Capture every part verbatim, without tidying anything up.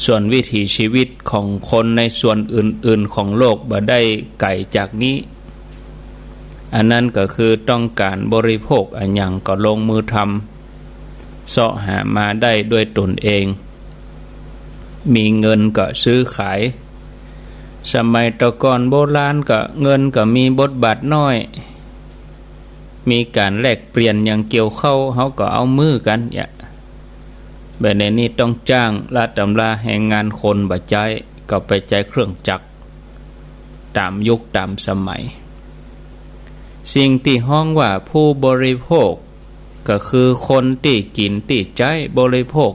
ส่วนวิถีชีวิตของคนในส่วนอื่นๆของโลกบ่ได้ไก๋จากนี้ อันนั้นก็คือต้องก๋านบริโภคอะหยังก็ลงมือทำ เซาะหามาได้ด้วยตนเอง มีเงินก็ซื้อขาย สมัยแต่ก่อนโบราณก็เงินก็มีบทบาทน้อย มีก๋านแลกเปลี่ยนอย่างเกี่ยวเข้า เฮาก็เอามือกั๋นเนี่ย บ่าเดี่ยวนี้ต้องจ้างละตำราแฮงงานคนบ่ใจ๊ ก็ไปใจ๊เครื่องจักร ต๋ามยุคต๋ามสมัย สิ่งตี้ฮ้องว่าผู้บริโภค ก็คือคนตี้กิ๋นตี้ใจ๊บริโภค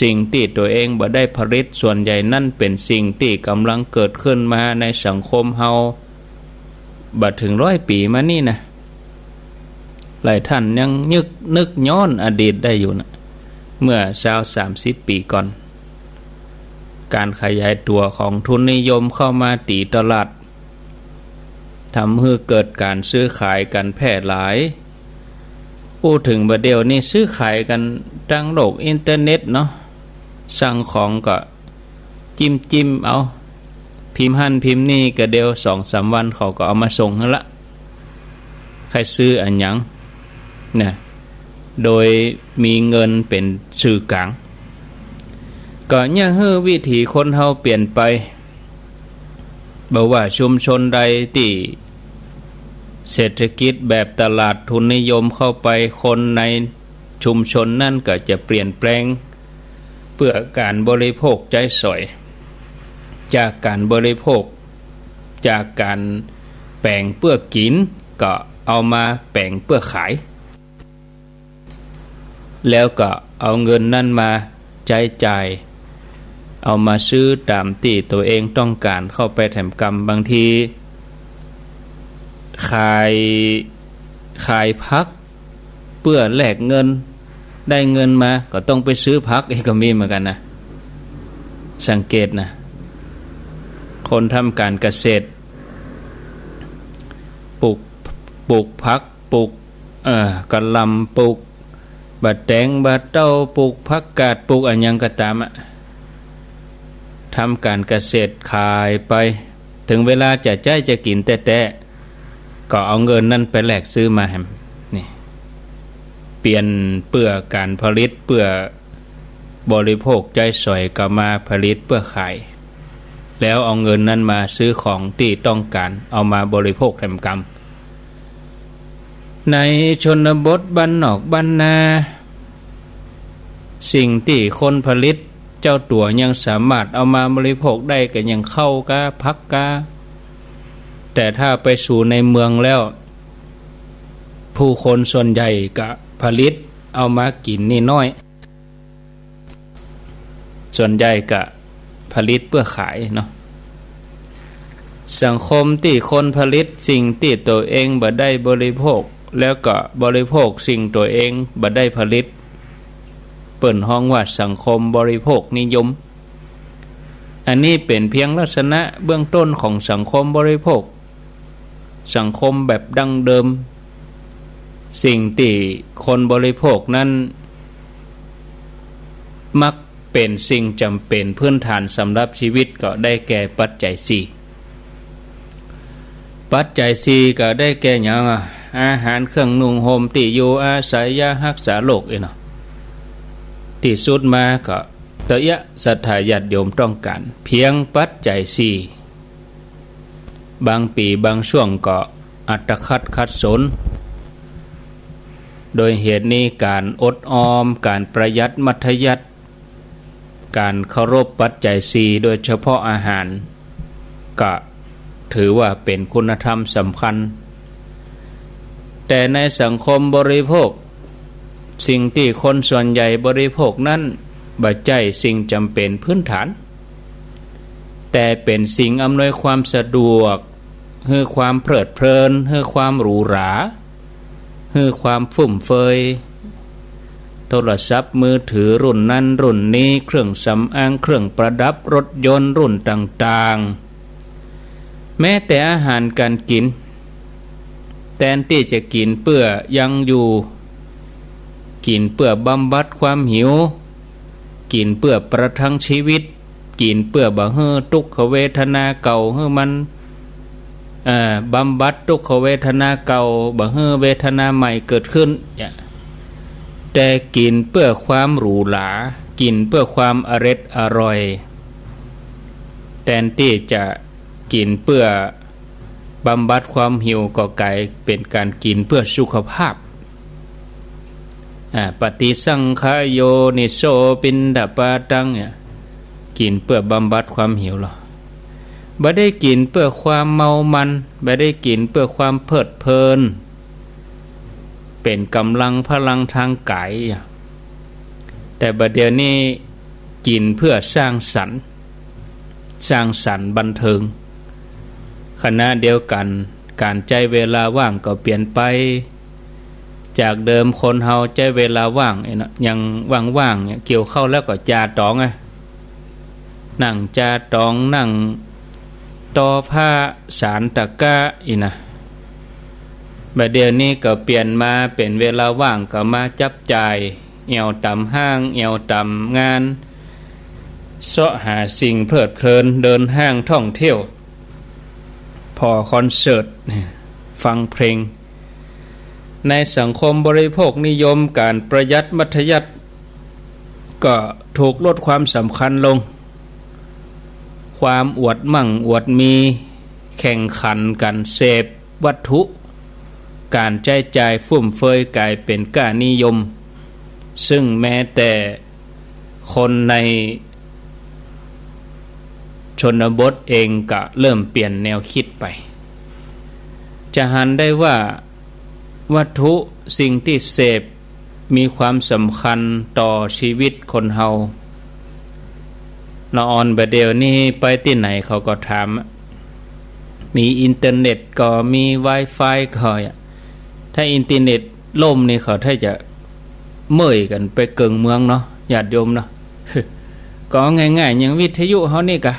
สิ่งตี้ตั๋วเองบ่ได้ผลิต ส่วนใหญ่นั้นเป๋นสิ่งตี้ก่ำลังเกิดขึ้นมาในสังคมเฮา บ่เถิงร้อยปี๋มานี่นะ หลายท่านยังนึก นึกย้อนอดีตได้อยู่นะ เมื่อซาวสามสิบปี๋ก่อน ก๋านขยายตั๋วของทุนนิยมเข้ามาตี๋ตลาด ทำหื้อเกิดก๋านซื้อขายกั๋นแพร่หลาย อู้เถิงบ่าเดี่ยวนี้ซื้อขายกั๋นตางโลกอินเทอร์เน็ตเนาะ สั่งของก็ จิ้มๆ เอา พิมพ์หั้นพิมพ์นี่ ก็เดี๋ยวสองสามวันเขาก็เอามาส่งหั้นละ ใค่ซื้ออะหยังนะ โดยมีเงินเป๋นสื่อกลาง ก็เยียะหื้อวิถีคนเฮาเปลี่ยนไป บ่ว่าชุมชนใดตี้เศรษฐกิจแบบตลาดทุนนิยมเข้าไป คนในชุมชนนั้นก็จะเปลี่ยนแปลง เปื้อก๋านบริโภคใจ๊สอย จากก๋านบริโภค จากก๋านแป๋งเปื้อกิ๋น ก็เอามาแป๋งเปื้อขาย แล้วก็เอาเงินนั้นมาใจ๊จ่าย เอามาซื้อต๋ามตี้ตั๋วเองต้องก๋านเข้าไปแถมกำ บางที ขาย ขายผัก เปื้อแลกเงิน ได้เงินมาก็ต้องไปซื้อผักอีกก็มีเหมือนกั๋นนะ สังเกตนะ คนทำก๋านเกษตร ปลูก ปลูกผัก ปลูก เอ่อ กะหล่ำ ปลูกบ่าแตง บ่าเต้า ปลูกผักกาด ปลูกอะหยังก็ต๋ามอะ ทำก๋านเกษตรขายไป เถิงเวลาจะใจ๊จะกิ๋นแต๊ๆ ก็เอาเงินนั้นไปแลกซื้อมาแหม นี่ เปลี่ยนเปื้อก๋านผลิตเปื้อบริโภคใจ๊สอย ก็มาผลิตเปื้อขาย แล้วเอาเงินนั้นมาซื้อของตี้ต้องก๋าน เอามาบริโภคแถมกำ ในชนบทบ้านนอกบ้านนา สิ่งตี้คนผลิตเจ้าตั๋วยังสามารถเอามาบริโภคได้ก็ยังข้าวก้า ผักก้า แต่ถ้าไปสู่ในเมืองแล้ว ผู้คนส่วนใหญ่ก็ผลิตเอามากิ๋นนี่น้อย ส่วนใหญ่ก็ผลิตเปื้อขายเนาะ สังคมตี้คนผลิตสิ่งตี้ตั๋วเองบ่ได้บริโภค แล้วก็บริโภคสิ่งตั๋วเองบ่ได้ผลิต เปิ้นฮ้องว่าสังคมบริโภคนิยม อันนี้เป๋นเพียงลักษณะเบื้องต้นของสังคมบริโภค สังคมแบบดั้งเดิม สิ่งตี้คนบริโภคนั้น มักเป๋นสิ่งจ๋ำเป๋นพื้นฐานสำหรับชีวิตก็ได้แก่ปัจจัยสี่ ปัจจัยสี่ก็ได้แก่หยังอะ อาหาร เครื่องนุ่งห่ม ตี้อยู่อาศัย ยาฮักษาโรค เอ้ยเนาะ ตี้สุดมาก็เตื้อเยียะศรัทธาญาติโยมต้องก๋านเพียงปัจจัยสี่ บางปี๋บางช่วงก็อัตคัดขัดสน โดยเหตุนี้ก๋านอดออม ก๋านประหยัดมัธยัสถ์ ก๋านเคารพปัจจัยสี่ โดยเฉพาะอาหาร ก็ถือว่าเป๋นคุณธรรมสำคัญ แต่ในสังคมบริโภค สิ่งตี้คนส่วนใหญ่บริโภคนั้นบ่ใจ้สิ่งจ๋ำเป๋นพื้นฐาน แต่เป๋นสิ่งอำนวยความสะดวก หื้อความเพลิดเพลิน หื้อความหรูหรา หื้อความฟุ่มเฟือย โทรศัพท์มือถือรุ่นนั้นรุ่นนี้ เครื่องสำอาง เครื่องประดับ รถยนต์รุ่นต่างๆ แม้แต่อาหารก๋านกิ๋น แตนตี้จะกิ๋นเปื้อยังอยู่ กิ๋นเปื้อบำบัดความหิว กิ๋นเปื้อประทังชีวิต กิ๋นเปื้อบ่หื้อตุ๊กขเวทนาเก่าหื้อมัน เอ่อ บำบัดตุ๊กขเวทนาเก่า บ่หื้อเวทนาใหม่เกิดขึ้น เนี่ย แต่กิ๋นเปื้อความหรูหรา กิ๋นเปื้อความอร็ดอร่อย แตนตี้จะกิ๋นเปื้อบำบัดความหิวก็ก๋ายเป๋นก๋านกิ๋นเปื้อสุขภาพ อ่า ปฏิสังขโยนิโสปิณฑปาตัง เนี่ย กิ๋นเปื้อบำบัดความหิวลอ บ่ได้กิ๋นเปื้อความเมามัน บ่ได้กิ๋นเปื้อความเพลิดเพลิน เป๋นก๋ำลังพลังตางก๋าย แต่บ่าเดี่ยวนี้กิ๋นเปื้อสร้างสรรค์ สร้างสรรค์บันเทิง ขณะเดียวกั๋น ก๋านใจ๊เวลาว่างก็เปลี่ยนไป จากเดิมคนเฮาใจ๊เวลาว่างเนี่ยนะ ยังว่างๆ เนี่ย เกี่ยวข้าวแล้วก็จ่าต๋องอะ นั่งจ่าต๋อง นั่งต่อผ้า สานตะกร้า อี้นะ บ่าเดี่ยวนี้ก็เปลี่ยนมาเป๋นเวลาว่างก็มาจับจ่าย แอ่วต๋ามห้าง แอ่วต๋ามงาน เซาะหาสิ่งเพลิดเพลิน เดินห้างท่องเที่ยว ผ่อคอนเสิร์ต ฟังเพลง ในสังคมบริโภคนิยม ก๋านประหยัดมัธยัสถ์ก็ถูกลดความสำคัญลง ความอวดมั่งอวดมี แข่งขันกั๋นเสพวัตถุ ก๋านใจ๊จ่ายฟุ่มเฟือยก๋ายเป๋นก้านิยม ซึ่งแม้แต่คนในชนบทเองก็เริ่มเปลี่ยนแนวคิดไป จะหันได้ว่าวัตถุสิ่งตี้เสพ มีความสำคัญต่อชีวิตคนเฮา ละอ่อนบ่าเดี่ยวนี้ไปตี้ไหนเขาก็ถาม มีอินเทอร์เน็ตก็มีไวไฟก็อะ ถ้าอินเทอร์เน็ตล่มนี่เขาถ้าจะเมื่อยกั๋นไปเกิ่งเมืองเนาะ ญาติโยมเนาะ ก็เอาง่ายๆ อย่างวิทยุเฮานี่กะ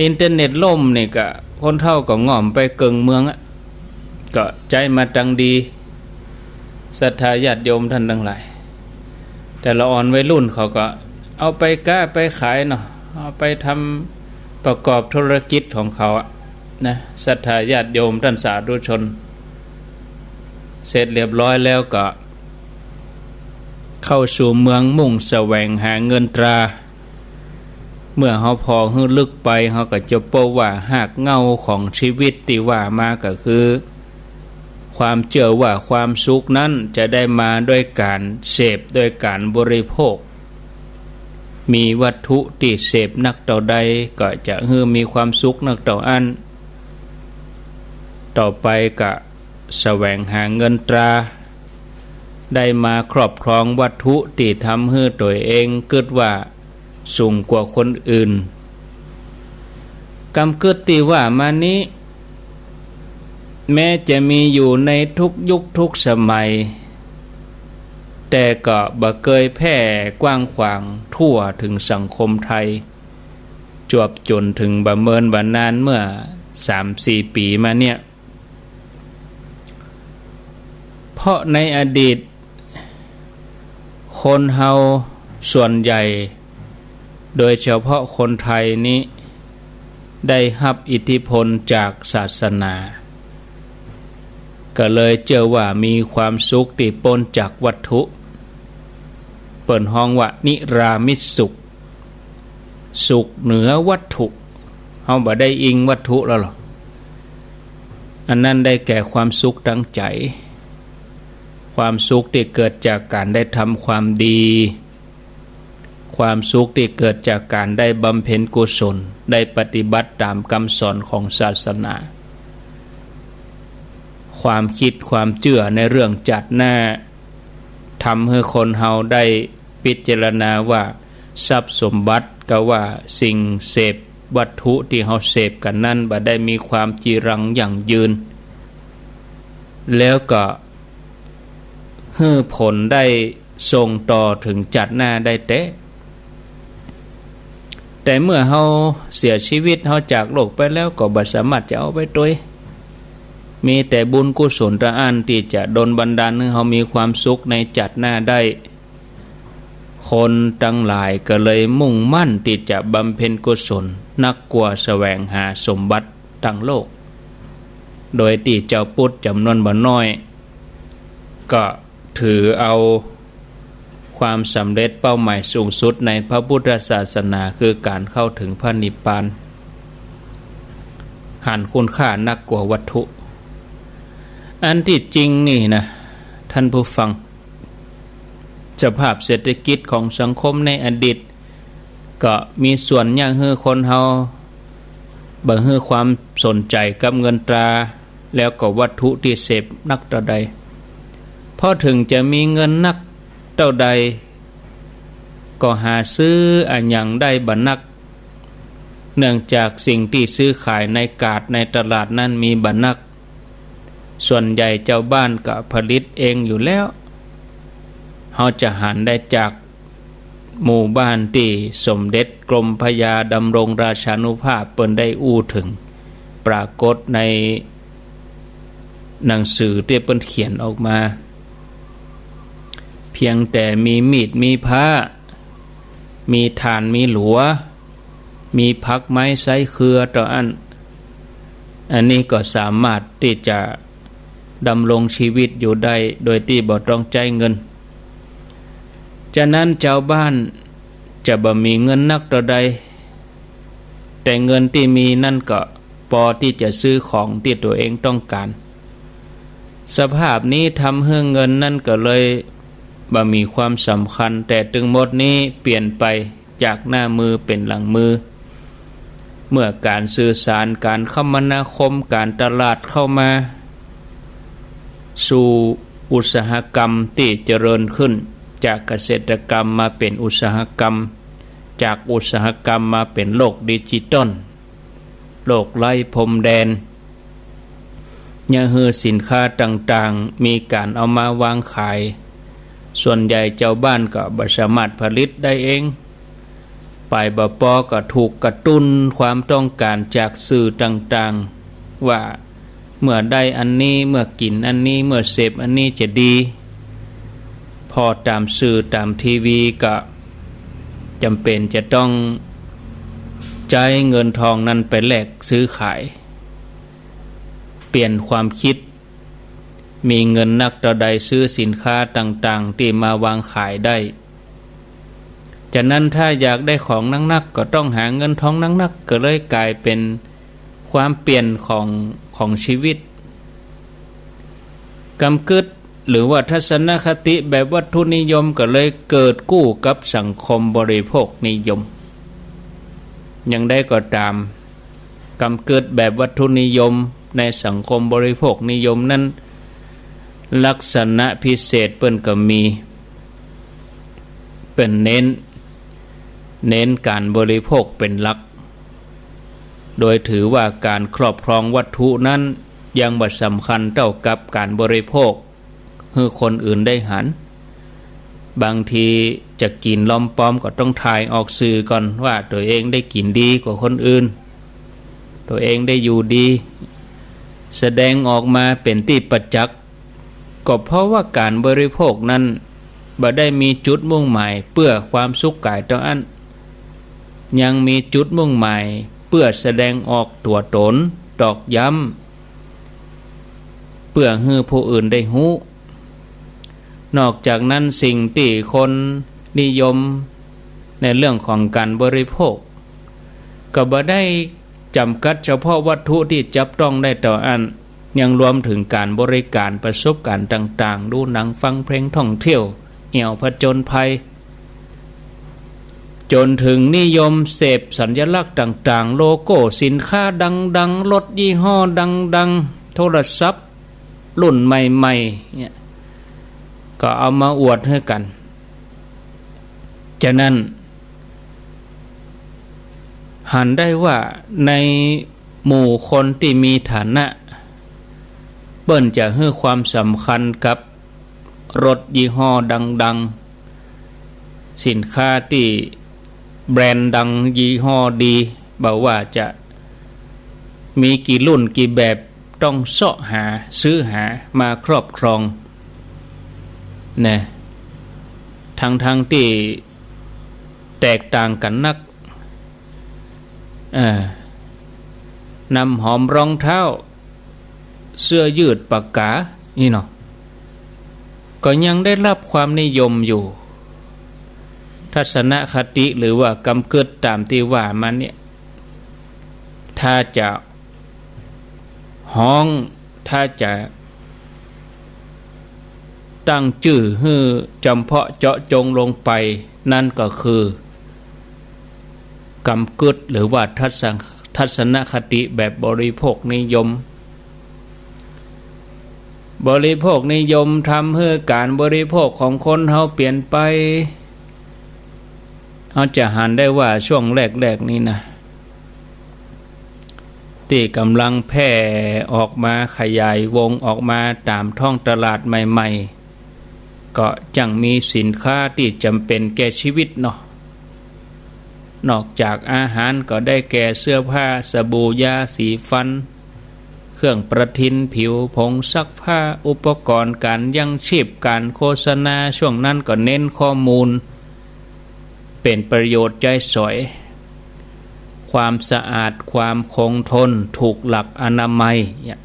อินเทอร์เน็ตล่มนี่กะ คนเฒ่าก็ง่อมไปเกิ่งเมืองอะ ก็ใจ๊มาตังดี ศรัทธาญาติโยมต้านตังหลาย แต่ละอ่อนวัยรุ่นเขาก็เอาไปก๊าไปขายเนาะ เอาไปทำประกอบธุรกิจของเขาอะนะ ศรัทธาญาติโยมต้านสาธุชน เสร็จเรียบร้อยแล้วก็เข้าสู่เมืองมุ่งแสวงหาเงินตรา เมื่อเฮาผ่อหื้อลึกไป เฮาก็จะปบว่าฮากเหง้าของชีวิตตี้ว่ามาก็คือ ความเจื้อว่าความสุขนั้นจะได้มาด้วยก๋านเสพ ด้วยก๋านบริโภค มีวัตถุตี้เสพนักเต้าใดก็จะหื้อมีความสุขนักเต้าอั้น ต่อไปก็แสวงหาเงินตรา ได้มาครอบครองวัตถุตี้ทำหื้อตั๋วเองกึ๊ดว่าสูงกว่าคนอื่น กำกึ๊ดตี้ว่ามานี้ แม้จะมีอยู่ในทุกยุคทุกสมัย แต่ก็บ่เกยแพร่กว้างขวางทั่วเถิงสังคมไทย จวบจ๋นเถิงบ่าเมินบ่านานเมื่อสามสี่ปี๋มาเนี่ย เพราะในอดีต คนเฮาส่วนใหญ่ โดยเฉพาะคนไทยนี้ ได้ฮับอิทธิพลจากศาสนา ก็เลยเจื้อว่ามีความสุขตี้ป๊นจากวัตถุ เปิ้นฮ้องว่านิรามิตสุข สุขเหนือวัตถุ เฮาบ่ได้อิงวัตถุแล้วหรอก อันนั้นได้แก่ความสุขตางใจ๋ ความสุขตี้เกิดจากก๋านได้ทำความดี ความสุขตี้เกิดจากก๋านได้บำเพ็ญกุศล ได้ปฏิบัติต๋ามกำสอนของศาสนา ความกึ๊ดความเจื้อในเรื่องจาติหน้า ทำหื้อคนเฮาได้พิจารณาว่าทรัพย์สมบัติก็ว่าสิ่งเสพวัตถุตี้เฮาเสพกั๋นนั้นบ่ได้มีความจีรังยั่งยืน แล้วก็ หื้อผลได้ส่งต่อเถิงจาติหน้าได้แต๊ แต่เมื่อเฮาเสียชีวิต เฮาจากโลกไปแล้ว ก็บ่สามารถจะเอาไปตวย มีแต่บุญกุศลเต้าอั้นตี้จะดลบันดาลหื้อเฮามีความสุขในจาติหน้าได้ ข คนตังหลายก็เลยมุ่งมั่นตี้จะบำเพ็ญกุศลนักกว่าแสวงหาสมบัติตางโลก โดยตี้จาวพุทธจ๋ำนวนบ่น้อย ก็ถือเอาความสำเร็จเป้าหมายสูงสุดในพระพุทธศาสนา คือก๋านเข้าเถิงพระนิพพาน หันคุณค่านักกว่าวัตถุ อันตี้จริงนี่นะ ท่านผู้ฟัง สภาพเศรษฐกิจของสังคมในอดีต ก็มีส่วนเยียะหื้อคนเฮาบ่หื้อความสนใจ๋กับเงินตรา แล้วก็วัตถุตี้เสพนักเต้าใด เพราะเถิงจะมีเงินนักเต้าใด ก็หาซื้ออะหยังได้บ่นัก เนื่องจากสิ่งตี้ซื้อขายในกาดในตลาดนั้นมีบ่นัก ส่วนใหญ่จาวบ้านก็ผลิตเองอยู่แล้ว เฮาจะหันได้จากหมู่บ้านตี้สมเด็จกรมพระยาดำรงราชานุภาพเปิ้นได้อู้เถิง ปรากฏในหนังสือตี้เปิ้นเขียนออกมา เพียงแต่มีมีดมีพร้า มีถ่านมีหลัว มีผักไม้ไส้เครือเต้าอั้น อันนี้ก็สามารถตี้จะดำรงชีวิตอยู่ได้โดยตี้บ่ต้องใจ๊เงิน ฉะนั้นจาวบ้านจะบ่มีเงินนักเต้าใด แต่เงินตี้มีนั้นก็ปอตี้จะซื้อของตี้ตั๋วเองต้องก๋าน สภาพนี้ทำหื้อเงินนั้นก็เลยบ่มีความสำคัญ แต่ตึงหมดนี้เปลี่ยนไปจากหน้ามือเป๋นหลังมือ เมื่อก๋านสื่อสาร ก๋านคมนาคม ก๋านตลาดเข้ามาสู่อุตสาหกรรมตี้เจริญขึ้น จากเกษตรกรรมมาเป๋นอุตสาหกรรม จากอุตสาหกรรมมาเป๋นโลกดิจิตอล โลกไร้พรมแดน เยียะหื้อสินค้าต่างๆ มีก๋านเอามาวางขาย ส่วนใหญ่จาวบ้านก็บ่สามารถผลิตได้เอง ไปบ่ปอก็ถูกกระตุ้นความต้องก๋านจากสื่อต่างๆ ว่าเมื่อได้อันนี้ เมื่อกิ๋นอันนี้ เมื่อเสพอันนี้จะดี ผ่อต๋ามสื่อต๋ามทีวีก็จ๋ำเป๋นจะต้องใจ๊เงินทองนั้นไปแลกซื้อขาย เปลี่ยนความคิด มีเงินนักเต้าใดซื้อสินค้าต่างๆ ตี้มาวางขายได้ ฉะนั้นถ้าอยากได้ของนักๆ ก็ต้องหาเงินทองนักๆ ก็เลยก๋ายเป๋นความเปลี่ยนของ ของชีวิต กำกึ๊ด หรือว่าทัศนคติแบบวัตถุนิยมก็เลยเกิดกู้กับสังคมบริโภคนิยม อย่างใดก็ต๋าม กำกึ๊ดแบบวัตถุนิยมในสังคมบริโภคนิยมนั้น ลักษณะพิเศษเปิ้นก็มี เปิ้นเน้น เน้นก๋านบริโภคเป๋นหลัก โดยถือว่าก๋านครอบครองวัตถุนั้นยังบ่สำคัญเต้ากับก๋านบริโภค หื้อคนอื่นได้หัน บางทีจะกิ๋นลอมปอมก็ต้องถ่ายออกสื่อก่อนว่าตั๋วเองได้กิ๋นดีกว่าคนอื่น ตั๋วเองได้อยู่ดี แสดงออกมาเป๋นตี้ประจักษ์ ก็เพราะว่าก๋านบริโภคนั้นบ่ได้มีจุดมุ่งหมายเปื้อความสุขก๋ายเต้าอั้น ยังมีจุดมุ่งหมายเปื้อแสดงออกตั๋วต๋น ตอกย้ำ เปื้อหื้อผู้อื่นได้ฮู้ นอกจากนั้นสิ่งตี้คนนิยมในเรื่องของก๋านบริโภค ก็บ่ได้จ๋ำกัดเฉพาะวัตถุตี้จับต้องได้เต้าอั้น ยังรวมเถิงก๋านบริก๋ารประสบก๋ารณ์ต่างๆ ดูหนังฟังเพลงท่องเที่ยว เอี่ยวผจญภัย จ๋นเถิงนิยมเสพสัญลักษณ์ต่างๆ โลโก้สินค้าดังๆ รถยี่ห้อดังๆ โทรศัพท์รุ่นใหม่ๆ เนี่ย ก็เอามาอวดหื้อกั๋น ฉะนั้น หันได้ว่าในหมู่คนตี้มีฐานะ เปิ้นจะหื้อความสำคัญกับรถยี่ห้อดังๆ สินค้าตี้แบรนด์ดังยี่ห้อดี บ่ว่าจะมีกี่รุ่นกี่แบบ ต้องเซาะหา ซื้อหามาครอบครอง นะ ทั้งๆ ตี้ แตกต่างกั๋นนัก เออ น้ำหอมรองเท้า เสื้อยืดปากก๋า นี่เนาะ ก็ยังได้รับความนิยมอยู่ ทัศนคติหรือว่ากำกึ๊ดต๋ามตี้ว่ามาเนี่ย ถ้าจะฮ้อง ถ้าจะตั้งจื้อหื้อจ๋ำเพาะเจาะจงลงไป นั้นก็คือ กำกึ๊ดหรือว่าทัศน- ทัศนคติแบบบริโภคนิยม บริโภคนิยมทำหื้อก๋านบริโภคของคนเฮาเปลี่ยนไป เฮาจะหันได้ว่าช่วงแรกๆ นี้นะ ตี้ก๋ำลังแผ่ออกมา ขยายวงออกมาต๋ามท้องตลาดใหม่ๆ ก็จั่งมีสินค้าตี้จ๋ำเป๋นแก่ชีวิตเนาะ นอกจากอาหารก็ได้แก่เสื้อผ้า สบู่ ยาสีฟัน เครื่องประทินผิว ผงซักผ้า อุปกรณ์ก๋านยังชีพ ก๋านโฆษณา ช่วงนั้นก็เน้นข้อมูล เป๋นประโยชน์ใจ๊สอย ความสะอาด ความคงทน ถูกหลักอนามัยเนี่ย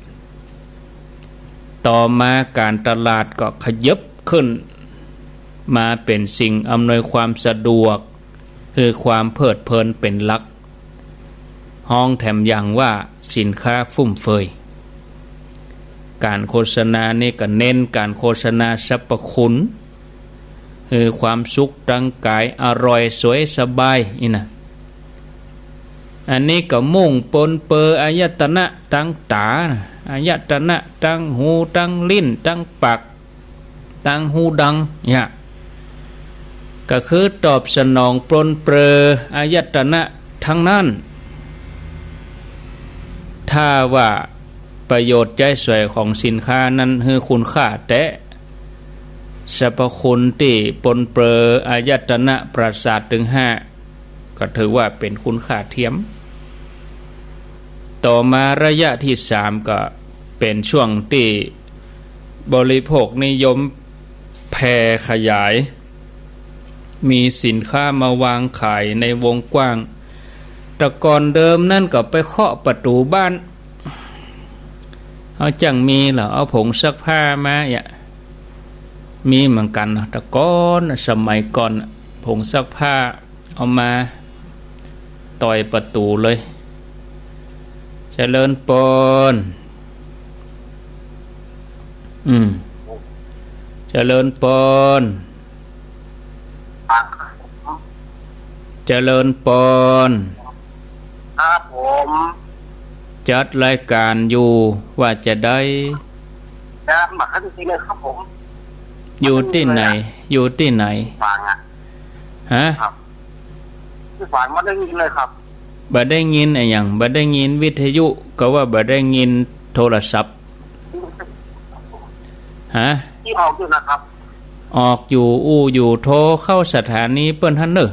ต่อมาก๋านตลาดก็ขยับขึ้นมาเป๋นสิ่งอำนวยความสะดวก คือความเพลิดเพลินเป๋นหลัก ฮ้องแถมอย่างว่าสินค้าฟุ่มเฟือย ก๋านโฆษณานี่ก็เน้นก๋านโฆษณาสรรพคุณ คือความสุขตางก๋าย อร่อยสวยสบายนี่นะ อันนี้ก็มุ่งปนเปื้ออายตนะตางต๋านะ อายตนะตางหู ตางลิ้น ตางปาก ตางฮูดังเนี่ย ก็คือตอบสนองปรนเปรออายตนะตังนั้น ถ้าว่าประโยชน์ใจ๊สอยของสินค้านั้นหื้อคุณค่าแต๊ สรรพคุณตี้ปรนเปรออายตนะประสาทตึงห้า ก็ถือว่าเป๋นคุณค่าเทียม ต่อมาระยะตี้สามก็เป๋นช่วงตี้บริโภคนิยมแผ่ขยาย มีสินค้ามาวางขายในวงกว้าง แต่ก่อนเดิมนั้นก็ไปเคาะประตู๋บ้าน เฮาจั่งมีเหรอ เอาผงซักผ้ามาเนี่ย มีเหมือนกั๋นเนาะ แต่ก่อนน่ะ สมัยก่อนน่ะ ผงซักผ้า เอามาต่อยประตู๋เลย เจริญปอน อืม เจริญปอน ครับผม เจริญปอน ครับผม จัดรายก๋านอยู่ ว่าจะได้ ครับ มาขั้นทีเลยครับผม อยู่ตี้ไหน มาขั้นทีเลยอะ อยู่ตี้ไหน ฟังอะ ฮะ ครับ ที่ฟังบ่ได้ยินเลยครับ บ่ได้ยินอะหยัง บ่ได้ยินวิทยุ ก็ว่าบ่ได้ยินโทรศัพท์ ฮะ ที่ออกอยู่นะครับ ออกอยู่ อู้อยู่ โทรเข้าสถานีเปิ้นหั้นเน่อ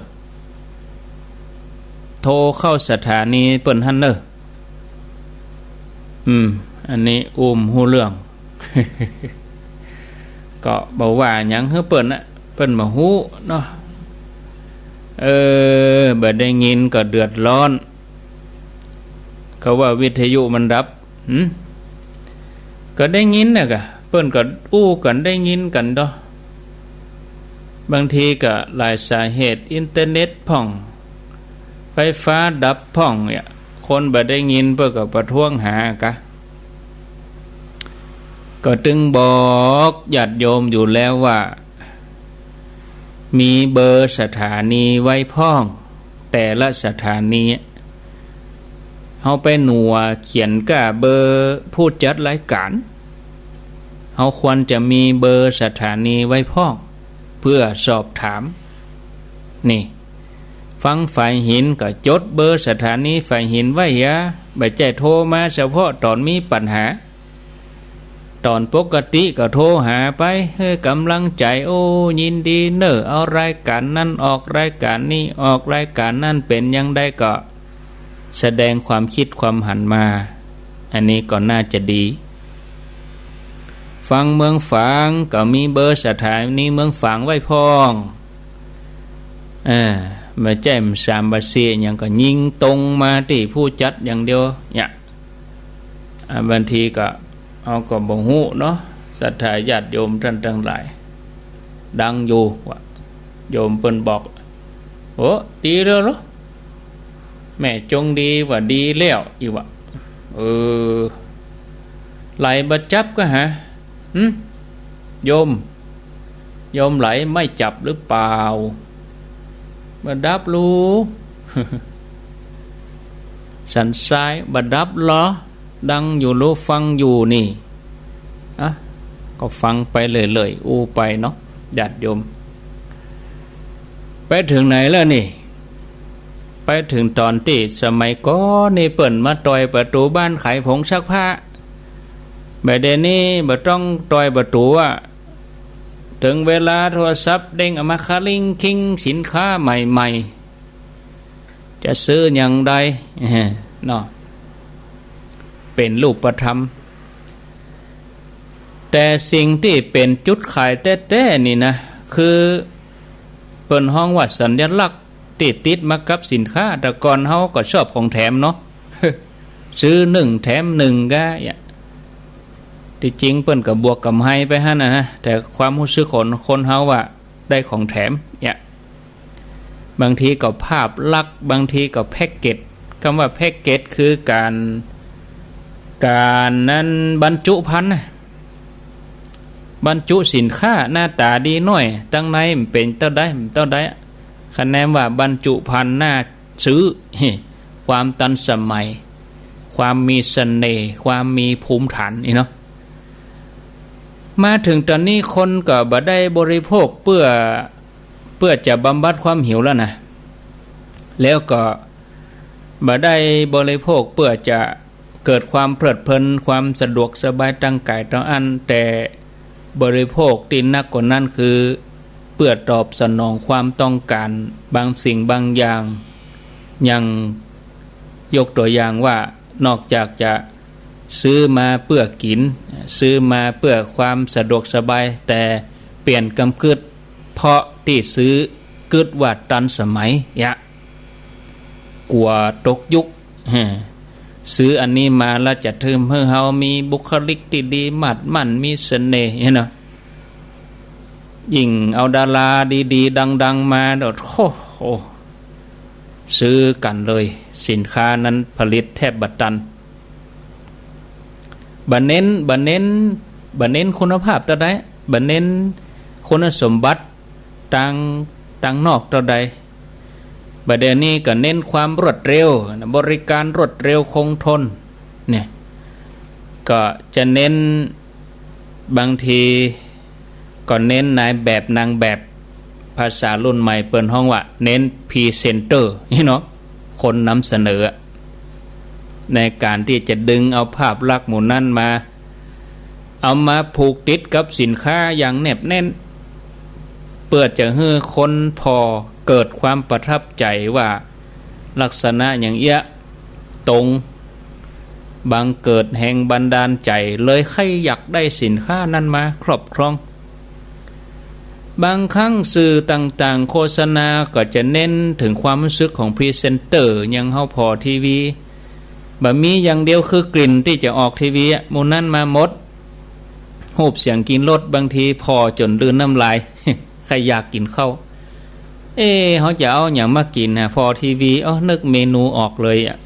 โทรเข้าสถานีเปิ้นหั้นเน่อ อืม อันนี้อู้บ่ฮู้เรื่อง ก็บ่ว่าหยังหื้อเปิ้นนะ เปิ้นบ่ฮู้เนาะ เออ บ่ได้ยินก็เดือดร้อน เขาว่าวิทยุมันดับ หึ ก็ได้ยินน่ะกะ เปิ้นก็อู้กั๋นได้ยินกั๋นเนาะ บางทีก็หลายสาเหตุ อินเทอร์เน็ตพ่อง ไฟฟ้าดับพ่องเนี่ย คนบ่ได้ยินเปิ้นก็ประท้วงหากะ ก็ตึงบอกญาติโยมอยู่แล้วว่า มีเบอร์สถานีไว้พ่อง แต่ละสถานี เฮาไปหนัวเขียนก้าเบอร์ผู้จัดรายก๋าน เฮาควรจะมีเบอร์สถานีไว้พ่อง เพื่อสอบถาม นี่ ฟังฝายหินก็จดเบอร์สถานีฝายหินไว้เหีย บ่ใจ้โทรมาเฉพาะต๋อนมีปัญหา ต๋อนปกติก็โทรหาไป หื้อกำลังใจ๋ โอ้ ยินดีเน่อ เอารายก๋านนั้นออก รายก๋านนี้ออก รายก๋านนั้นเป๋นอย่างใดก็แสดงความคิดความหันมา อันนี้ก็น่าจะดี ฟังเมืองฝางก็มีเบอร์สถานีเมืองฝางไว้พ่อง เออ บ่ใจ้มันสามบ่สี่หยัง ก็ยิงตรงมาตี้ผู้จัดอย่างเดียวเนี่ย อ่า บางทีก็ เฮาก็บ่ฮู้เนาะ ศรัทธาญาติโยมต้านตังหลาย ดังอยู่ว่า โยมเปิ้นบอก โอ้ ดีแล้วเหรอ แม่จงดีว่าดีแล้ว อีกว่า เออ ไหลบ่จับก็หา หึ โยม โยมไหลไม่จับหรือเปล่า บ่ดับลู สันซ้าย บ่ดับเหรอ ดังอยู่ลู ฟังอยู่นี่ อ่ะ ก็ฟังไปเรื่อยๆ อู้ไปเนาะ ญาติโยม ไปเถิงไหนแล้วนี่ ไปเถิงต๋อนตี้สมัยก่อนนี่เปิ้นมาต่อยประตู๋บ้านขายผงซักผ้า บ่าเดี่ยวนี้บ่ต้องต่อยประตู๋อะ เถิงเวลาโทรศัพท์เด้งออกมาคาริ่งคริ้ง สินค้าใหม่ๆ จะซื้ออย่างใด เนาะ เป๋นรูปธรรม แต่สิ่งตี้เป๋นจุดขายแต๊ๆ นี่นะ คือเปิ้นฮ้องว่าสัญลักษณ์ตี้ติดมากับสินค้า แต่ก่อนเฮาก็ชอบของแถมเนาะ ซื้อหนึ่งแถมหนึ่งก็ ตี้จริงเปิ้นก็บวกก๋ำไรไปหั้นน่ะนะ แต่ความฮู้สึกของคนเฮาว่าได้ของแถมเนี่ย บางทีก็ภาพลักษณ์ บางทีก็แพ็กเกจ กำว่าแพ็กเกจคือก๋าน ก๋านนั้นบรรจุภัณฑ์นะ บรรจุสินค้า หน้าต๋าดีหน้อย ตังในมันเป๋นเต้าใด มันเต้าใด คะแนนว่าบรรจุภัณฑ์น่าซื้อ ความตันสมัย ความมีเสน่ห์ ความมีภูมิฐานนี่เนาะ มาเถิงต๋อนนี้คนก็บ่ได้บริโภคเปื้อ เปื้อจะบำบัดความหิวแล้วนะ แล้วก็บ่ได้บริโภคเปื้อจะเกิดความเพลิดเพลิน ความสะดวกสบายตางก๋ายตางอั้น แต่บริโภคตี้หนักกว่านั้นคือ เปื้อตอบสนองความต้องก๋านบางสิ่งบางอย่าง อย่างยกตั๋วอย่างว่า นอกจากจะ ซื้อมาเปื้อกิ๋น ซื้อมาเปื้อความสะดวกสบาย แต่เปลี่ยนกำกึ๊ด เพราะตี้ซื้อกึ๊ดว่าตันสมัย ยะ กั๋วตกยุค ฮะ ซื้ออันนี้มาแล้วจะทำหื้อเฮามีบุคลิกตี้ดี มาดมั่น มีเสน่ห์ หั้นเนาะ ยิ่งเอาดาราดีๆ ดังๆ มา โอ้โห ซื้อกั๋นเลย สินค้านั้นผลิตแทบบ่ตัน บ่เน้น บ่เน้น บ่เน้นคุณภาพเต้าใด บ่เน้นคุณสมบัติตาง ตางนอกเต้าใด บ่าเดี่ยวนี้ก็เน้นความรวดเร็ว บริการรวดเร็วคงทน เนี่ย ก็จะเน้น บางทีก็เน้นนายแบบนางแบบ ภาษารุ่นใหม่เปิ้นฮ้องว่าเน้นพรีเซนเตอร์ นี่เนาะ คนนำเสนอ ในก๋านตี้จะดึงเอาภาพลักษณ์หมู่นั้นมา เอามาผูกติดกับสินค้าอย่างแนบแน่น เปื้อจะหื้อคนผ่อเกิดความประทับใจ๋ว่า ลักษณะอย่างเอี้ยะตรง บังเกิดแฮงบันดาลใจ๋ เลยใค่อยากได้สินค้านั้นมาครอบครอง บางครั้งสื่อต่างๆ โฆษณาก็จะเน้นเถิงความฮู้สึกของพรีเซนเตอร์ อย่างเฮาผ่อทีวี บ่มีอย่างเดียวคือกลิ่นตี้จะออกทีวีอะ หมู่นั้นมาหมด ฮูปเสียงกลิ่นรส บางทีผ่อจ๋นลืนน้ำลาย ใค่อยากกิ๋นข้าว เอ๊ะ เฮาจะเอาหยังมากิ๋นนะ ผ่อทีวี เอ้า นึกเมนูออกเลยอะ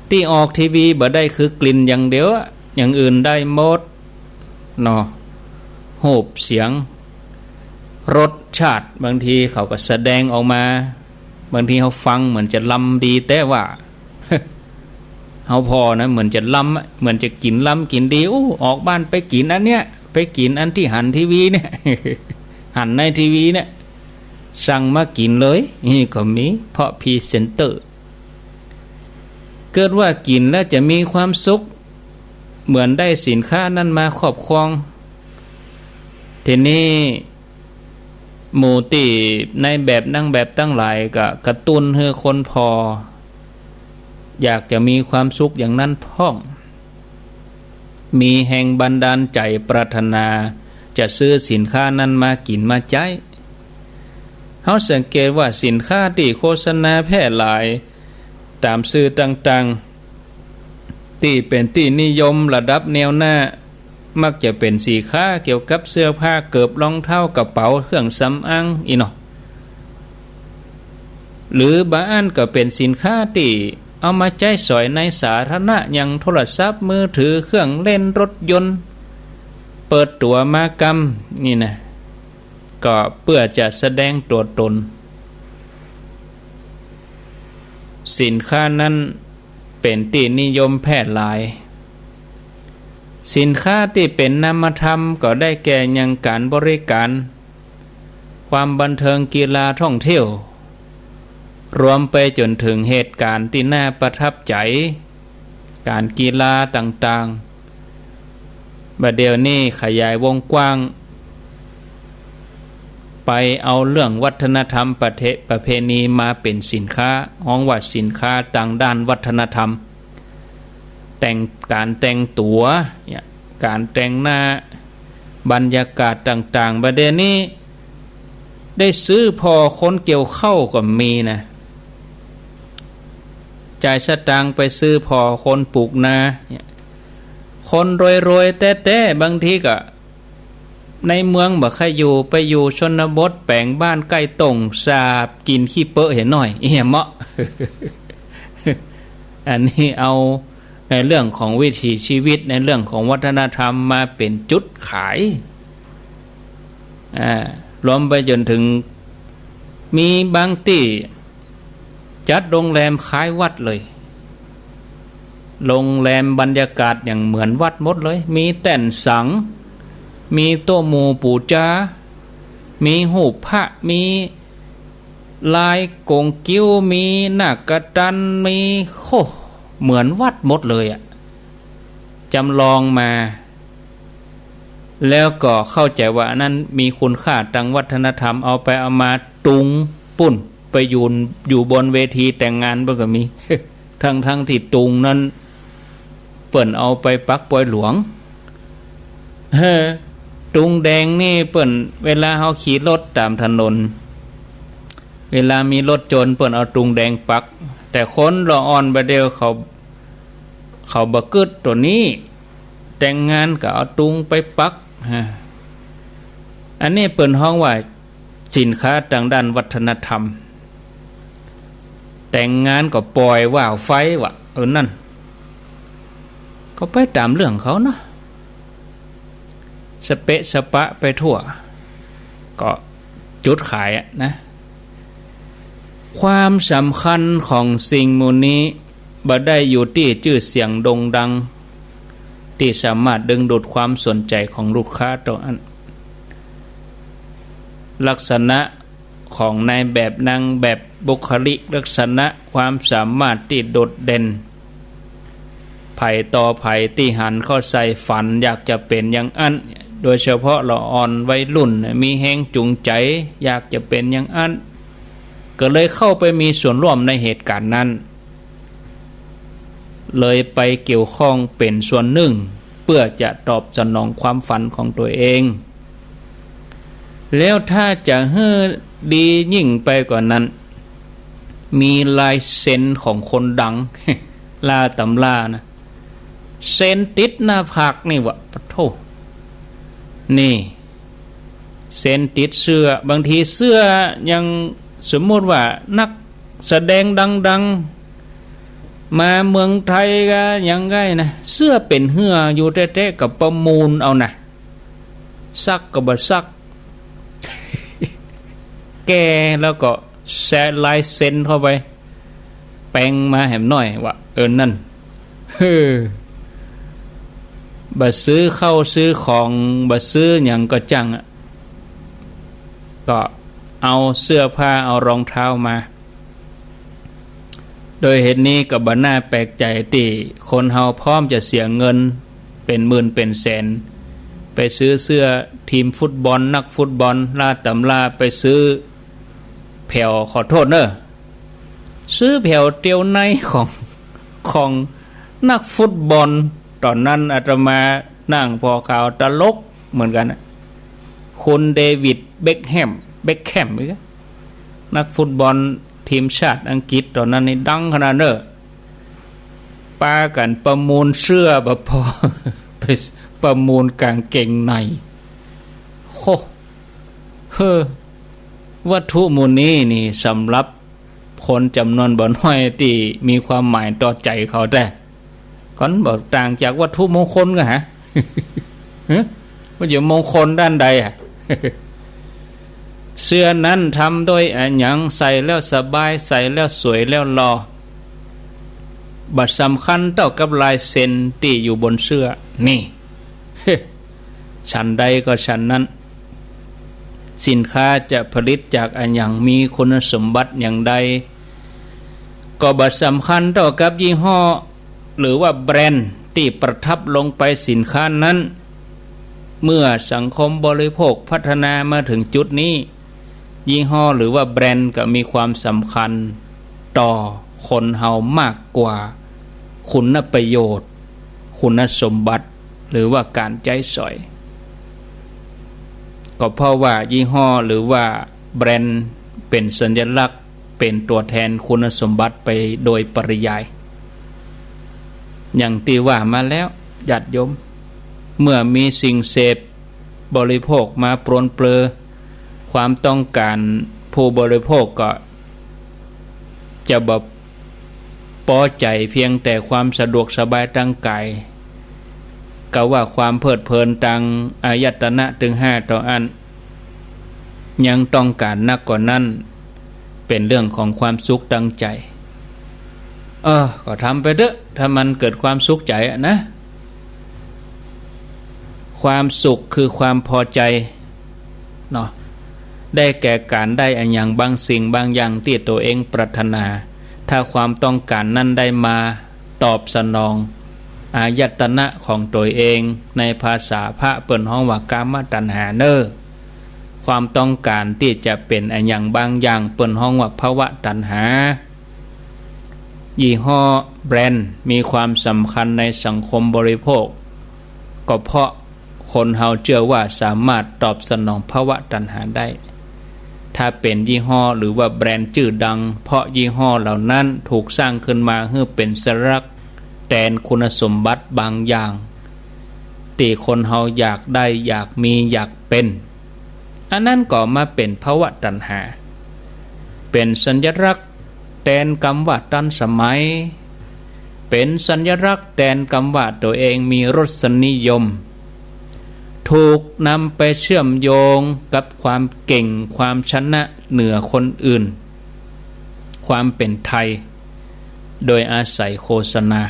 ตี้ออกทีวีบ่ได้คือกลิ่นอย่างเดียวอะ อย่างอื่นได้หมดเนาะ ฮูปเสียง รสชาติ บางทีเขาก็แสดงออกมา บางทีเฮาฟังเหมือนจะลำดี แต่ว่า เฮาผ่อนะ เหมือนจะลำอะ เหมือนจะกิ๋นลำกิ๋นดี โอ้ ออกบ้านไปกิ๋นอันเนี้ย ไปกิ๋นอันตี้หันทีวีเนี่ย หันในทีวีเนี่ย สั่งมากิ๋นเลย นี่ก็มี เพราะพรีเซนเตอร์ เกิดว่ากิ๋นแล้วจะมีความสุข เหมือนได้สินค้านั้นมาครอบครอง ทีนี้ หมู่ตี้นายแบบนางแบบตังหลายก็กระตุ้นหื้อคนผ่อ อยากจะมีความสุขอย่างนั้นพ่อง มีแฮงบันดาลใจ๋ปรารถนาจะซื้อสินค้านั้นมากิ๋นมาใจ๊ เฮาสังเกตว่าสินค้าตี้โฆษณาแพร่หลายต๋ามสื่อต่างๆ ตี้เป๋นตี้นิยมระดับแนวหน้า มักจะเป๋นสินค้าเกี่ยวกับเสื้อผ้า เกิบ รองเท้า กระเป๋า เครื่องสำอาง อี้เนาะ หรือบางอันก็เป๋นสินค้าตี้เอามาใจ๊สอยในสาธารณะ อย่างโทรศัพท์มือถือ เครื่องเล่น รถยนต์ เปิดตั๋วมากำ นี่นะ ก็เปื้อจะแสดงตั๋วต๋น สินค้านั้นเป๋นตี้นิยมแพร่หลาย สินค้าตี้เป๋นนามธรรมก็ได้แก่อย่างก๋านบริก๋าน ความบันเทิง กีฬา ท่องเที่ยว รวมไปจ๋นเถิงเหตุก๋ารณ์ตี้น่าประทับใจ๋ ก๋านกีฬาต่างๆ บ่าเดี่ยวนี้ขยายวงกว้าง ไปเอาเรื่องวัฒนธรรมประเทศ ประเพณีมาเป๋นสินค้า ฮ้องว่าสินค้าตางด้านวัฒนธรรม แต่ง ก๋านแต่งตั๋ว เนี่ย ก๋านแต่งหน้า บรรยากาศต่างๆ บ่าเดี่ยวนี้ได้ซื้อผ่อคนเกี่ยวข้าวก็มีนะ จ่ายสตางค์ไปซื้อผ่อคนปลูกนา เนี่ย คนรวยๆ แต๊ๆ บางทีก็ในเมืองบ่ใค่อยู่ ไปอยู่ชนบท แป๋งบ้านใก้ต้งสาบ กิ๋นขี้เป๊อะเหียหน้อย เหียเมาะ อันนี้เอาในเรื่องของวิถีชีวิต ในเรื่องของวัฒนธรรมมาเป๋นจุดขาย อ่า รวมไปจ๋นเถิงมีบางตี้จัดโรงแรมคล้ายวัดเลย โรงแรมบรรยากาศอย่างเหมือนวัดหมดเลย มีแต้นสัง มีโต๊ะหมู่ปู๋จา มีฮูปพระ มีลายก๋งกิ้ว มีนาคตัน มี โอ้ เหมือนวัดหมดเลยอะ จ๋ำลองมา แล้วก็เข้าใจ๋ว่าอันนั้นมีคุณค่าตางวัฒนธรรม เอาไปเอามาตุงปู้น ไปอยู่ อยู่บนเวทีแต่งงานปู้นก็มี ทั้งๆ ตี้ตุงนั้นเปิ้นเอาไปปักปอยหลวง เฮ้อ ตุงแดงนี่เปิ้น เวลาเฮาขี่รถต๋ามถนน เวลามีรถโจรเปิ้นเอาตุงแดงปัก แต่คนละอ่อนบ่าเดี่ยวเขา เขาบ่กึ๊ดตั๋วนี้ แต่งงานก็เอาตุงไปปัก ฮะ อันนี้เปิ้นฮ้องว่าสินค้าตางด้านวัฒนธรรม แต่งงานก็ปอยว่าวไฟวะ เออ นั่น ก็ไปต๋ามเรื่องเขาเนาะ สะเปะสะปะไปทั่ว ก็จุดขายอะนะ ความสำคัญของสิ่งหมู่นี้บ่ได้อยู่ตี้จื้อเสียงโด่งดัง ตี้สามารถดึงดูดความสนใจ๋ของลูกค้าเต้าอั้น ลักษณะของนายแบบนางแบบ บุคลิกลักษณะ ความสามารถตี้โดดเด่น ใผต่อใผตี้หันเข้าใส่ฝันอยากจะเป๋นอย่างอั้น โดยเฉพาะละอ่อนวัยรุ่นมีแฮงจูงใจ๋อยากจะเป๋นอย่างอั้น ก็เลยเข้าไปมีส่วนร่วมในเหตุก๋ารณ์นั้น เลยไปเกี่ยวข้องเป๋นส่วนนึ่ง เปื้อจะตอบสนองความฝันของตั๋วเอง แล้วถ้าจะหื้อดียิ่งไปกว่านั้น มีลายเซ็นของคนดัง ล่าต๋ำรานะ เซ็นติดหน้าผากนี่วะ ปะโธ่ นี่ เซ็นติดเสื้อ บางทีเสื้อยัง สมมุติว่านักแสดงดังๆ มาเมืองไทยก็ยังไงนะ เสื้อเป๋นเหื้ออยู่แต๊ๆ ก็ประมูลเอานะ ซักก็บ่ซัก แก้แล้วก็แซะลายเซ็นเข้าไป แป๋งมาแหมหน้อยวะ เออ นั่น เฮ้อ บ่ซื้อข้าวซื้อของ บ่ซื้อหยังก็จั้งอะ ก็เอาเสื้อผ้า เอารองเท้ามา โดยเหตุนี้ก็บ่น่าแปลกใจ๋ตี้คนเฮาพร้อมจะเสียเงินเป๋นหมื่นเป๋นแสน ไปซื้อเสื้อทีมฟุตบอล นักฟุตบอล ล่าต๋ำรา ไปซื้อแผว ขอโทษเน่อ ซื้อแผวเตียวในของ ของนักฟุตบอล ต๋อนนั้นอาตมานั่งผ่อข่าวตลกเหมือนกั๋นอะ คุณเดวิด เบ็คแฮม เบ็คแฮม อีกอะ นักฟุตบอลทีมชาติอังกฤษต๋อนนั้นนี่ดังขนาดเน้อ ปากั๋นประมูลเสื้อบ่พอ ไปประมูลก๋างเกงใน โฮ เฮ้อ วัตถุหมู่นี้นี่สำหรับคนจ๋ำนวนบ่น้อยตี้มีความหมายต่อใจ๋เขาแต๊ ก็บ่ต่างจากวัตถุมงคลก็หา ฮะ มันจะมงคลด้านใดอะ เสื้อนั้นทำโดยอะหยัง ใส่แล้วสบาย ใส่แล้วสวยแล้วหล่อ บ่สำคัญเต้ากับลายเซ็นตี้อยู่บนเสื้อ นี่ ฉันใดก็ฉันนั้น สินค้าจะผลิตจากอะหยัง มีคุณสมบัติอย่างใด ก็บ่สำคัญเต้ากับยี่ห้อ หรือว่าแบรนด์ตี้ประทับลงไปสินค้านั้น เมื่อสังคมบริโภคพัฒนามาถึงจุดนี้ ยี่ห้อหรือว่าแบรนด์ก็มีความสำคัญต่อคนเฮามากกว่าคุณประโยชน์ คุณสมบัติ หรือว่าก๋านใจ๊สอย ก็เพราะว่ายี่ห้อหรือว่าแบรนด์เป๋นสัญลักษณ์ เป๋นตั๋วแทนคุณสมบัติไปโดยปริยาย อย่างตี้ว่ามาแล้ว ญาติโยม เมื่อมีสิ่งเสพบริโภคมาปรนเปรอความต้องก๋านผู้บริโภค ก็จะบ่ปอใจ๋เพียงแต่ความสะดวกสบายตางก๋าย กาว่าความเพลิดเพลินตางอายตนะตึงห้าเต้าอั้น ยังต้องก๋านนักกว่านั้น เป๋นเรื่องของความสุขตางใจ๋ เออ ก็ทำไปเต๊อะ ถ้ามันเกิดความสุขใจ๋อะนะ ความสุขคือความพอใจ๋เนาะ ได้แก่ก๋านได้อะหยังบางสิ่งบางอย่างตี้ตั๋วเองปรารถนา ถ้าความต้องก๋านนั้นได้มาตอบสนองอายตนะของตั๋วเอง ในภาษาพระเปิ้นฮ้องว่ากามตัณหาเน้อ ความต้องก๋านตี้จะเป๋นอะหยังบางอย่างเปิ้นฮ้องว่าภวตัณหา ยี่ห้อแบรนด์มีความสำคัญในสังคมบริโภค ก็เพราะคนเฮาเจื้อว่าสามารถตอบสนองภวตัณหาได้ ถ้าเป๋นยี่ห้อหรือว่าแบรนด์จื้อดัง เพราะยี่ห้อเหล่านั้นถูกสร้างขึ้นมาหื้อเป๋นสัญลักษณ์แตนคุณสมบัติบางอย่าง ตี้คนเฮาอยากได้ อยากมี อยากเป๋น อันนั้นก็มาเป๋นภวตัณหา เป๋นสัญลักษณ์แตนกำว่าตันสมัย เป๋นสัญลักษณ์แตนกำว่าตั๋วเองมีรสนิยม ถูกนำไปเชื่อมโยงกับความเก่ง ความชนะเหนือคนอื่น ความเป๋นไทย โดยอาศัยโฆษณา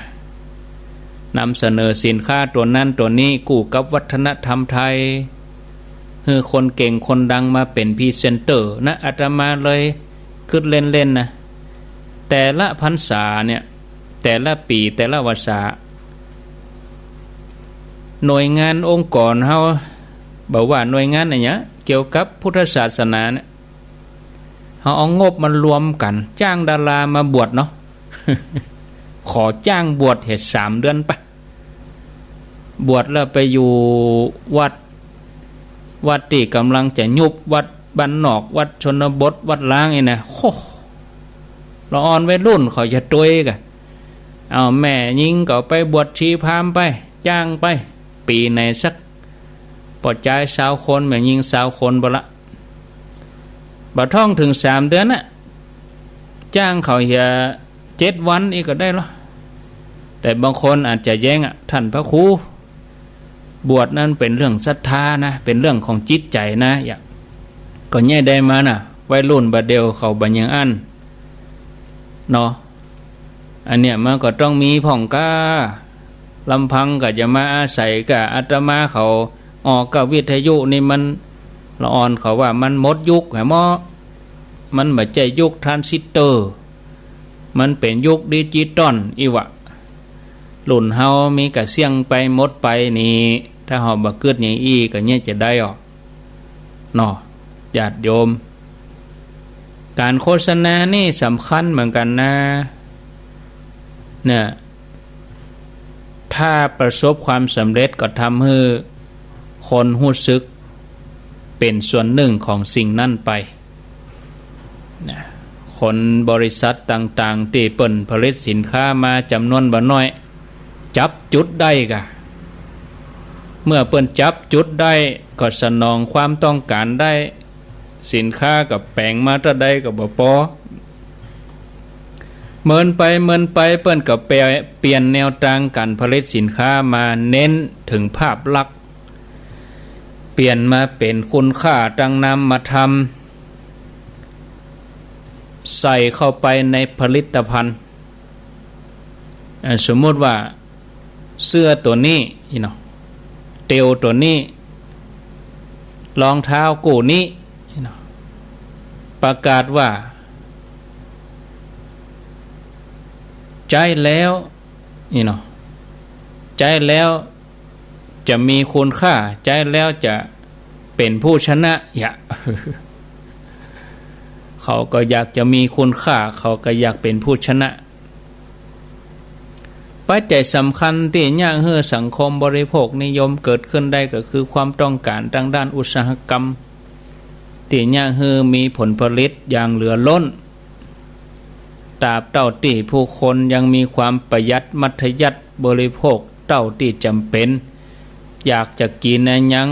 นำเสนอสินค้าตั๋วนั้นตั๋วนี้กู้กับวัฒนธรรมไทย หื้อคนเก่งคนดังมาเป๋นพรีเซนเตอร์นะ อาตมาเลยกึ๊ดเล่นๆ นะ แต่ละพรรษาเนี่ย แต่ละปี๋แต่ละพรรษา หน่วยงานองค์กรเฮา บ่ว่าหน่วยงานอะหยังเกี่ยวกับพุทธศาสนาเนี่ย เฮาเอางบมารวมกั๋น จ้างดารามาบวชเนาะ ขอจ้างบวชเหตุสามเดือนไป บวชแล้วไปอยู่วัด วัดตี้ก่ำลังจะยุบ วัดบ้านนอก วัดชนบท วัดร้างนี่นะ โอ้ ละอ่อนวัยรุ่นเขาจะตวยก่ะ เอาแม่ญิงก็ไปบวชชีพราหมณ์ไป จ้างไป ปี๋ไหนสัก ป้อจายซาวคน แม่ญิงซาวคนบ่ละ บ่ท่องเถิงสามเดือนน่ะ จ้างเขาเหียเจ็ดวันอี้ก็ได้ลอ แต่บางคนอาจจะแย้งอะ ท่านพระครู บวชนั้นเป๋นเรื่องศรัทธานะ เป๋นเรื่องของจิตใจ๋นะ อย่า ก็เยียะได้มาน่ะ วัยรุ่นบ่าเดี่ยวเขาบ่ายังอั้น เนาะ อันเนี้ยมันก็ต้องมีพ่องก้า ลำพังก็จะมาอาศัยกับอาตมาเขาออกกับวิทยุนี่มัน ละอ่อนเขาว่ามันหมดยุคแหม มันบ่ใจ้ยุคทรานซิสเตอร์ มันเป๋นยุคดิจิตอลอี้วะ รุ่นเฮามีกะเสี้ยงไปหมดไปนี่ ถ้าเฮาบ่กึ๊ดอย่างอี้ก็เยียะจะได้ออก เนาะ ญาติโยม ก๋านโฆษณานี่สำคัญเหมือนกั๋นนะ เนี่ย ถ้าประสบความสำเร็จก็ทำหื้อคนฮู้สึกเป๋นส่วนนึ่งของสิ่งนั้นไป นะ คนบริษัทต่างๆ ตี้เปิ้นผลิตสินค้ามาจ๋ำนวนบ่น้อย จับจุดได้ก่ะ เมื่อเปิ้นจับจุดได้ก็สนองความต้องก๋านได้ สินค้าก็แป๋งมาเต้าใดก็บ่ปอ เมินไปเมินไปเปิ้นก็เปลี่ยน เปลี่ยนแนวตางก๋านผลิตสินค้ามาเน้นเถิงภาพลักษณ์ เปลี่ยนมาเป๋นคุณค่าตางนามธรรม ใส่เข้าไปในผลิตภัณฑ์ อ่า สมมุติว่าเสื้อตั๋วนี้ อี้เนาะ เตียวตั๋วนี้ รองเท้ากู้นี้ อี้เนาะ ประกาศว่า ใจ๊แล้ว อี้เนาะ ใจ๊แล้วจะมีคุณค่า ใจ๊แล้วจะเป๋นผู้ชนะ อย่า เขาก็อยากจะมีคุณค่า เขาก็อยากเป๋นผู้ชนะ ปัจจัยสำคัญตี้เยียะหื้อสังคมบริโภคนิยมเกิดขึ้นได้ก็คือความต้องก๋านตางด้านอุตสาหกรรม ตี้เยียะหื้อมีผลผลิตอย่างเหลือล้น ตราบเต้าตี้ผู้คนยังมีความประหยัดมัธยัสถ์บริโภคเต้าตี้จ๋ำเป๋น อยากจะกิ๋นอะหยัง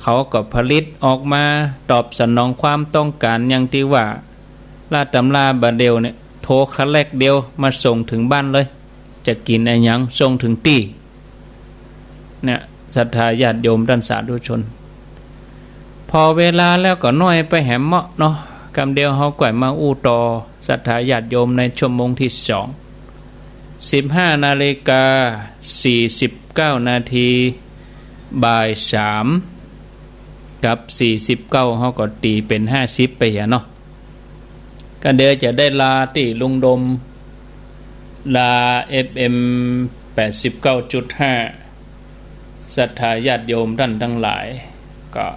เขาก็ผลิตออกมาตอบสนองความต้องก๋าน อย่างตี้ว่า ลาดต๋ำราบ่าเดี่ยวเนี่ย โทรคาแล็กเดียวมาส่งเถิงบ้านเลย จะกิ๋นอะหยังส่งเถิงตี้ เนี่ย ศรัทธาญาติโยมต้านสาธุชน พอเวลาแล้วก็น้อยไปแหมเมาะเนาะ กำเดียวเฮาก่อยมาอู้ต่อ ศรัทธาญาติโยมในชั่วโมงตี้สอง สิบห้านาฬิกาสี่สิบเก้านาที บ่ายสามกับสี่สิบเก้า เฮาก็ตี๋เป๋นห้าสิบไปเหียเนาะ ก็เดี๋ยวจะได้ลาตี้ลุงดม ลา เอฟเอ็ม แปดสิบเก้าจุดห้า ศรัทธาญาติโยมต้านตังหลาย ก็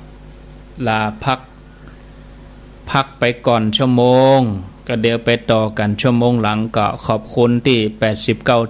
ลาพัก พักไปก่อนชั่วโมง ก็เดี๋ยวไปต่อกั๋นชั่วโมงหลัง ก็ขอบคุณตี้ แปดสิบเก้า